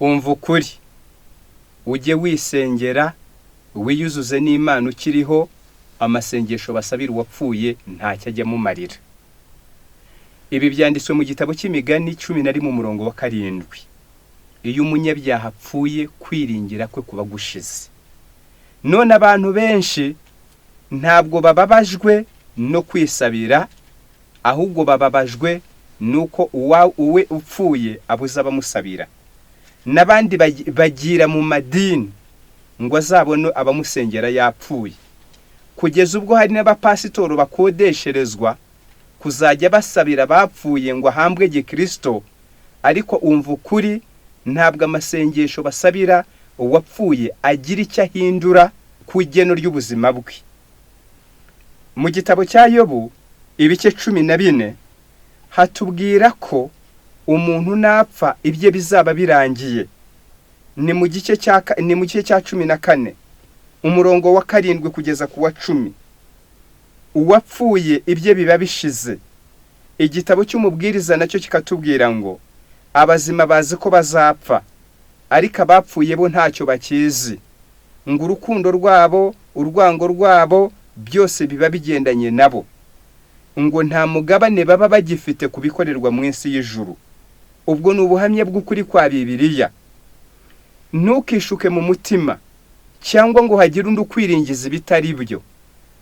Umva ukuri, ujye wisengera, wiyuzuze n'Imana ukiriho. Amasengesho basabira uwapfuye ntacyo ajya amumarira. Ibi byanditswe mu gitabo cy'Imigani 11 umurongo wa 7. Iyo umunyabyaha apfuye, kwiringira kwe kuba gushize. None abantu benshi ntabwo bababajwe no kwisabira, ahubwo bababajwe nuko uwe upfuye abuze abamusabira. N'abandi bagira mu madini ngo azabone abamusengera yapfuye, kugeza ubwo hari n'abapasitoro bakodesherezwa kuzajya basabira abapfuye ngo ahambwe gikirisito. Ariko umva ukuri, ntabwo amasengesho basabira uwapfuye agira icyo ahindura ku igeno ry'ubuzima bwe. Mu gitabo cya Yobu ibice 14 hatubwira ko umuntu napfa ibye bizaba birangiye. Ni mu gice cya 14 umurongo wa 7 kugeza ku wa 10. Uwapfuye ibye biba bishize. Igitabo cy'Umubwiriza nacyo kikatubwira ngo abazima bazi ko bazapfa, ariko abapfuye bo ntacyo bakizi, ngo urukundo rwabo, urwango rwabo, byose biba bigendanye nabo, ngo nta mugabane baba bagifite ku bikorerwa mu isi y'ijuru. Ubwo ni ubuhamya bw'ukuri kwa Bibiliya. Ntukishuke mu mutima cyangwa ngo hagire undi ukwiringiza ibitari byo.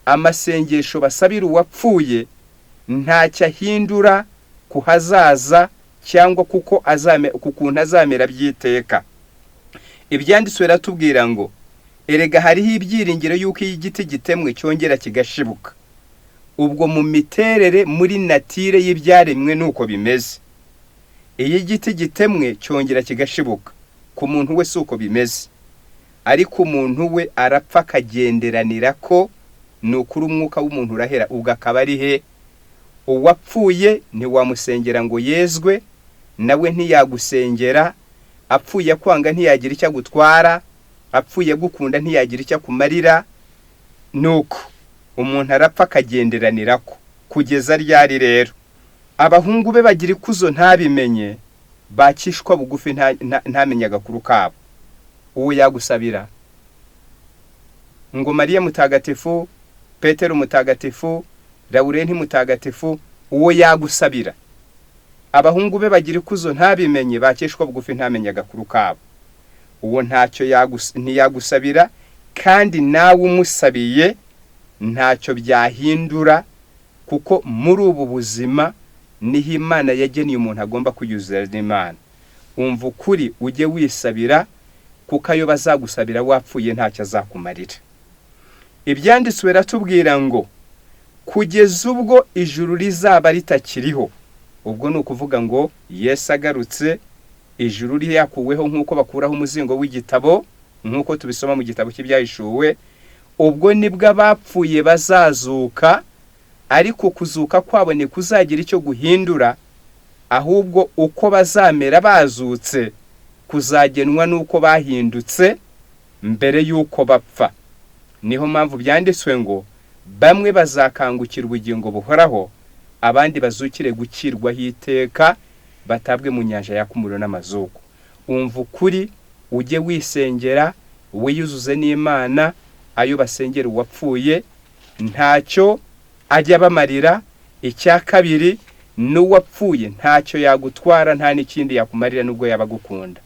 Amasengesho basabira uwapfuye ntacyo ahindura ku hazaza cyangwa kuko ku kuntu azamera by'iteka. Ibyanditswe biratubwira ngo erega hariho ibyiringiro y'uko iyo igiti gitemwe cyongera kigashibuka. Ubwo mu miterere, muri nature y'ibyaremwe, nuko bimeze. Iyo igiti gitemwe cyongera kigashibuka. Ku muntu we si uko bimeze, ariko umuntu we arapfa akagenderanira ko ni ukuri umwuka w'umuntu urahera, ubwo akaba ari he? Uwapfuye ntiwamusengera ngo yezwe, nawe ntiyagusengera. Apfuye akwanga ntiyagira icyo agutwara, apfuye agukunda ntiyagira icyo akumarira. Nuko umuntu arapfa akagenderanira ko kugeza ryari rero? Abahungu be bagira ikuzo ntabimenye, bakishwa bugufi ntamenye agakuru kabo. Uwo yagusabira ngo Mariya mutagatifu, Petero mutagatifu, Lawurenti mutagatifu, uwo yagusabira? Abahungu be bagira ikuzo ntabimenye, bakishwa bugufi ntamenye agakuru kabo. Uwo ntacyo ntiyagusabira, kandi nawe umusabiye ntacyo byahindura, kuko muri ubu buzima niho Imana yageneye umuntu agomba kuyuzura n'Imana. Umva ukuri, ujye wisabira, kuko ayo bazagusabira wapfuye ntacyo azakumarira. Ibyanditswe biratubwira ngo kugeza ubwo ijuru rizaba ritakiriho, ubwo ni ukuvuga ngo Yesu agarutse, ijuru ryakuweho nk'uko bakuraho umuzingo w'igitabo, nk'uko tubisoma mu gitabo cy'Ibyahishuwe, ubwo nibwo abapfuye bazazuka. Ariko kuzuka kwabo ntikuzagira icyo guhindura, ahubwo uko bazamera bazutse kuzagenwa n'uko bahindutse mbere y'uko bapfa. Niho mpamvu byanditswe ngo bamwe bazakangukira ubugingo buhoraho, abandi bazukire gukirwaho iteka, batabwe mu nyanja yaka umuriro n'amazuku. Umva ukuri, ujye wisengera, wiyuzuze n'Imana. Ayo basengera uwapfuye ntacyo ajya abamarira. Icya kabiri, n'uwapfuye ntacyo yagutwara, nta n'ikindi yakumarira nubwo yaba agukunda.